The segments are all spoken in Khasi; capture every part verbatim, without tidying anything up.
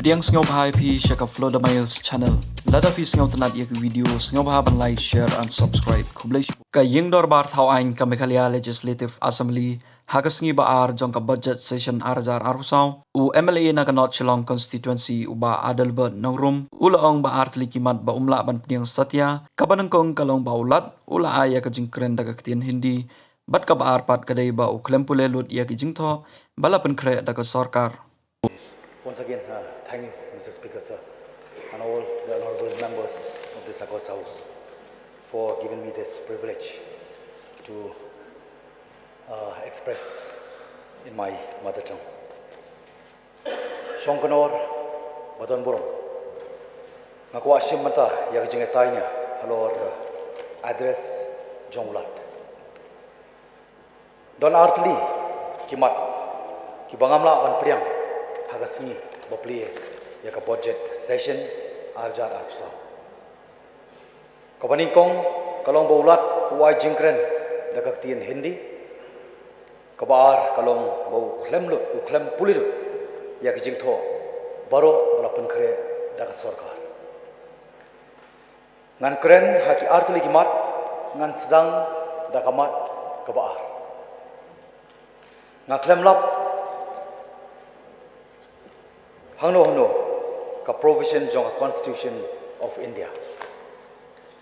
Pdiang sngewbha ïa phi sha ka Flow the Miles channel. Lada phi sngewtynnat ïa ki video, sngewbha ban like, share and subscribe. Khublei shibun. Ka Ïing Dorbar Thaw Aiñ ka Meghalaya Legislative Assembly ha ka sngi ba ar jong ka budget session ar hajar arphew saw, u M L A na ka North Shillong constituency u Bah Adelbert Nongrum u la ong ba ar tylli ki mat ba um lah ban pdiang satia, kaba nyngkong ka long ba u Lat u la ai ïa ka jingkren da ka ktien Hindi, bad kaba ar pat ka dei ba u khlem pule lut ïa ki jingthoh ba la pynkhreh da ka sorkar. Once again, uh, thank you, Mister Speaker, sir, and all the honorable members of this august House for giving me this privilege to, uh, express in my mother tongue. Shongknor ba don burom, nga kwah shim bynta ïa ka jingïatai nia halor, uh, address jong u Lat. Don ar tylli ki mat kiba ngam lah ban pdiang ha ka sngi ba plie ïa ka budget session ar hajar arphew saw. Kaba nyngkong ka long ba u Lat u ai jingkren da ka ktien Hindi. Kaba ar ka long ba u khlem lut, u khlem pule lut ïa ki jingthoh baroh ba la pynkhreh da ka sorkar. Ngan kren ha ki ar tylli ki mat, ngan sdang da ka mat kaba ar. Nga khlem lap hangno hangno ka provision jong ka Constitution of India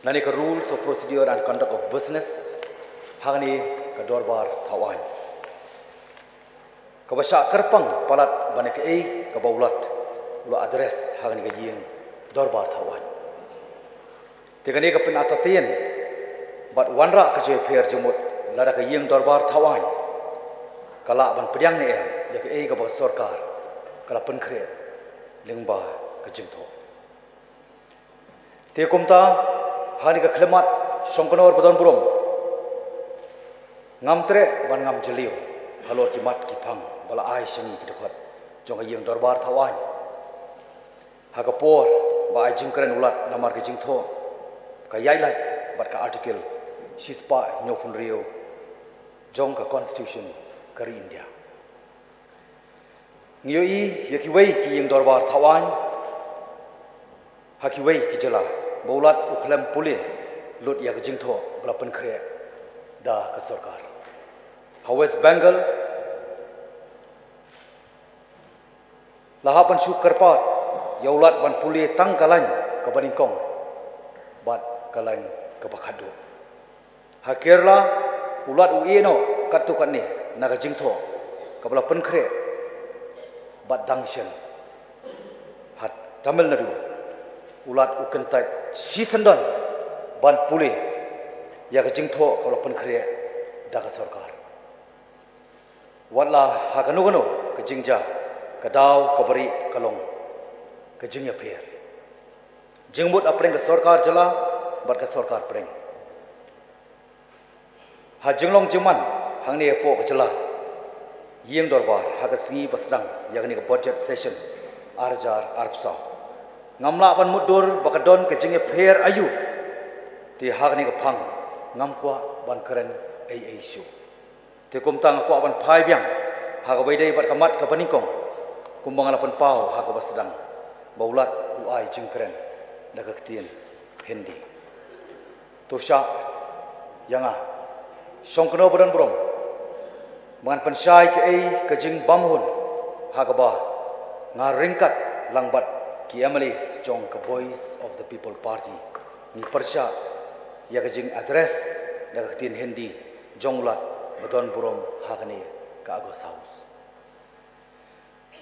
lane ka Rules of Procedure and Conduct of Business ha kane ka Dorbar Thaw Aiñ, kaba shah kyrpang palat ban ïa kaei kaba u Lat u la address ha kane ka Ïing Dorbar Thaw Aiñ. Te kane ka pynentertain bad wanrah ka jingïapher jingmut lada ka Ïing Dorbar Thaw Aiñ ka lah ban pdiang ne em ïa kaei kaba ka sorkar ka la pynkhreh lyngba ka jingthoh. Te kumta, ha kane ka khyllipmat Shongknor ba don burom, ngam treh ban ngam jylliew halor ki mat ki phang ba la ai sha ngi ki dkhot jong ka Ïing Dorbar Thaw Aiñ ha ka por ba ai jingkren u Lat namar ka jingthoh ka ïaid lait bad ka Article shispah hynñiewphew hynriew jong ka Constitution ka ri India. Ngi ïohi ïa kiwei ki Ïing Dorbar Thaw Aiñ ha kiwei ki jylla ba u Lat u khlem pule lut ïa ka jingthoh ba la pynkhreh da ka sorkar. Ha West Bengal la hap ban shu kyrpad ïa u Lat ban pule tang ka lain kaba nyngkong bad ka lain kaba khatduh. Ha Kerala u Lat u ïeh noh katto katne na ka jingthoh kaba la pynkhreh bad dang shen. Ha Tamil Nadu u Lat u kyntait shisyndon ban pule ïa ka jingthoh kaba la pynkhreh da ka sorkar. Watla ha kano kano ka jingjia, ka daw kaba rieh ka long ka jingïapher jingmut hapdeng ka sorkar jylla bad ka sorkar pdeng. Ha jinglong jingman hangne hapoh ka jylla Ïing Dorbar ha ka sngi ba sdang ïa kane ka budget session ar hajar arphew saw, ngam lah ban mutdur ba ka don ka jingïapher aïu. Te ha kane ka phang ngam kwah ban kren ei ei shuh. Te kumta nga kwah ban phai biang ha kaba ïadei bad ka mat kaba nyngkong, kumba nga la pynpaw ha kaba sdang, ba u Lat u ai jingkren da ka ktien Hindi. To shah ïa nga Shongknor ba don burom, ba ngan pynshai kaei ka jingbymhun ha kaba nga ryngkat lang bad ki M L As jong ka Voice of the People Party ngi pyrshah ïa ka jing address da ka ktien Hindi jong u Lat ba don burom ha kane ka August House.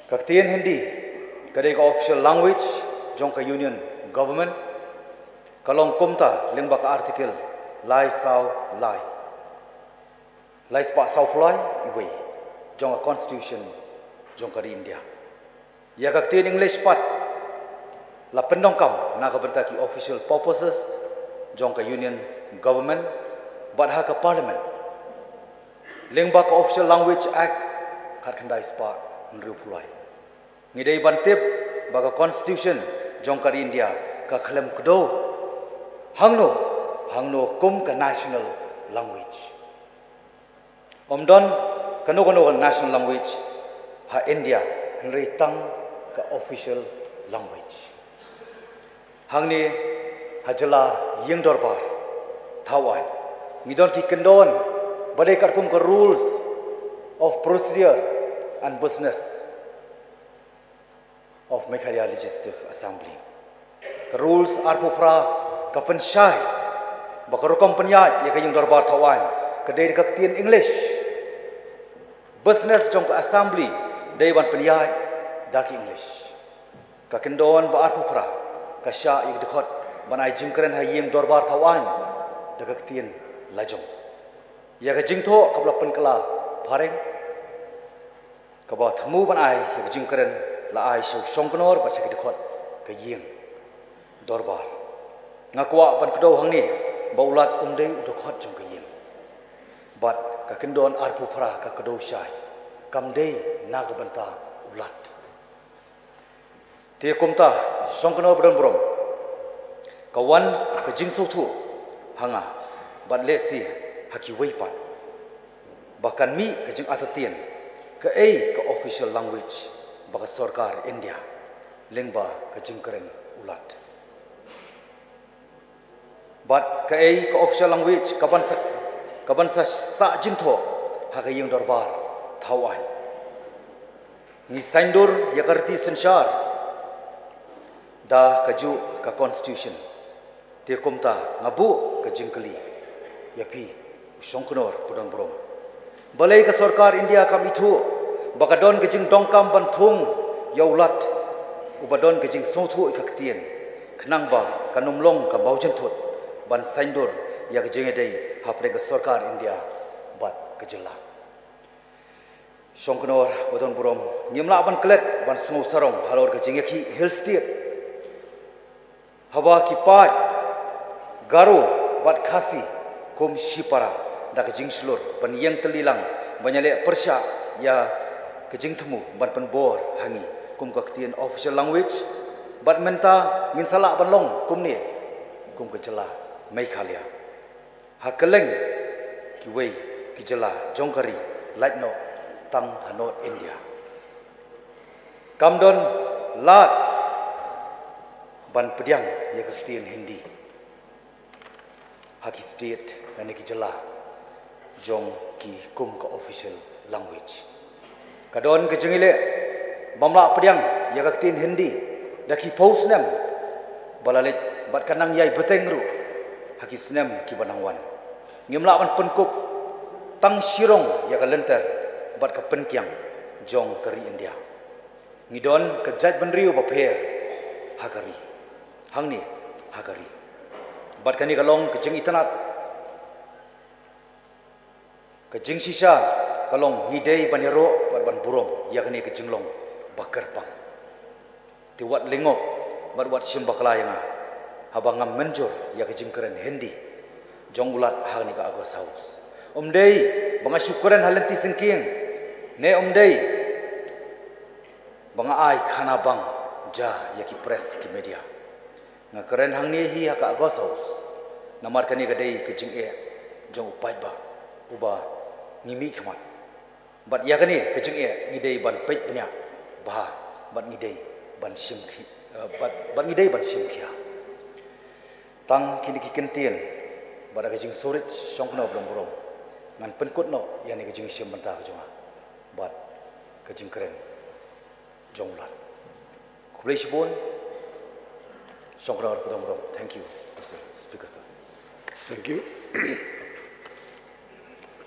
Ka ktien Hindi ka dei ka official language jong ka Union Government. Ka long kumta lyngba ka Article lai saw lai, lai spah saw phew lai, iwei jong ka Constitution jong ka ri India. Ïa ka ktien English pat la pyndonkam na ka bynta ki official purposes jong ka Union Government bad ha ka Parliament lyngba ka Official Language Act khatkhyndai spah hynriew phew lai. Ngi dei ban tip ba ka Constitution jong ka ri India ka khlem kdew hangno hangno kum ka national language. Ym don kano kano ka national language ha India, hynrei tang ka official language. Hangne ha jylla ïing dorbar thaw aiñ ngi don ki kyndon ba dei katkum ka Rules of Procedure and Business of Meghalaya Legislative Assembly. Ka Rules arphew phra ka pynshai ba ka rukom pynïaid ïa ka ïing dorbar thaw aiñ ka dei da ka ktien English. Business jong ka Assembly dei ban pynïaid da ki English. Ka kyndon ba arphew phra ka shah ïa ka dkhot ban ai jingkren ha ïing dorbar thaw aiñ da ka ktien la jong. Ïa ka jingthoh kaba la pynkylla phareng kaba thmu ban ai ïa ka jingkren la ai sha u shongknor bad sha ki dkhot ka ïing dorbar. Nga kwah ban kdew hangne ba u Lat um dei u dkhot jong ka ïing. Bad ka kyndon arphew phra ka kdew shai kam dei na ka bynta u Lat. Te kumta shongknor ba don burom ka wan ka jingsngewthuh ha nga bad lehse ha kiwei pat ba kan mih ka jingartatien kaei ka official language ba ka sorkar India lyngba ka jingkren u Lat. Bad kaei ka official language kaban sa kaban sa sah jingthoh ha ka ïing dorbar thaw aiñ. Ngi saiñdur ïa ka riti synshar da kajuh ka constitution. Te kumta nga buh ka jingkylli ïa phi u shongknor ba don burom. Balei ka sorkar India kam ithuh ba ka don ka jingdonkam ban thung ïa u Lat uba don ka jingsngewthuh ïa ka ktien khnang ba kan ym long ka mawjynthut ban saiñdur ïa ka jingïadei hapdeng ka sorkar India bad ka jylla. Shongknor ba don burom, ngim lah ban klet ban sngew sarong halor ka jingïakhih Hill State. Haba ki paid Garo bad Khasi kum shipara da ka jingshlur ban ïeng tylli lang ban ïaleh pyrshah ïa ka jingthmu ban pynbor ha ngi kum ka ktien official language. Bad mynta ngin sa lah ban long kumne kum ka jylla Meghalaya. Ha kylleng kiwei ki jylla jong ka ri lait noh tang ha North India. Kam don lad ban pdiang ïa ka ktien Hindi ha ki state lane ki jylla jong ki kum ka official language. Ka don ka jingïaleh bym lah pdiang ïa ka ktien Hindi da ki phew snem ba la leit bad ka nang ïai bteng ruh ha ki snem kiba nang wan. Ngim lah ban pynkup tang shirong ïa ka lynter bad ka pynkiang jong ka ri India. Ngi don ka jaitbynriew bapher ha ka ri, hangne ha ka ri. Bad kane ka long ka jingitynnad, ka jingshisha ka long ngi dei ban ïaroh bad ban burom ïa kane ka jinglong ba kyrpang. Te wat lyngngoh bad wat shim bakla ïa nga haba ngam mynjur ïa ka jingkren Hindi jong u Lat ha kane ka August House. Ym dei ba nga shu kren ha lynti syngkien, ne ym dei ba nga ai khana bang ja ïa ki press ki media. Nga kren hangne hi ha ka August House namar kane ka dei ka jingeh jong u paidbah uba ngi mihkhmat. Bad ïa kane ka jingeh ngi dei ban peit bniah bha bad ngi dei ban shim khi, eh, bad, bad ngi dei ban shim khia. Tang kine ki kyntien bad ka jingsngewrit shongknor ba don burom ngan pynkut noh ïa kane ka jingshim bynta ka jong nga bad ka jingkren jong u Lat. Khublei shibun. Shongknor ba don burom. Thank you, Mister Speaker, sir. Thank you.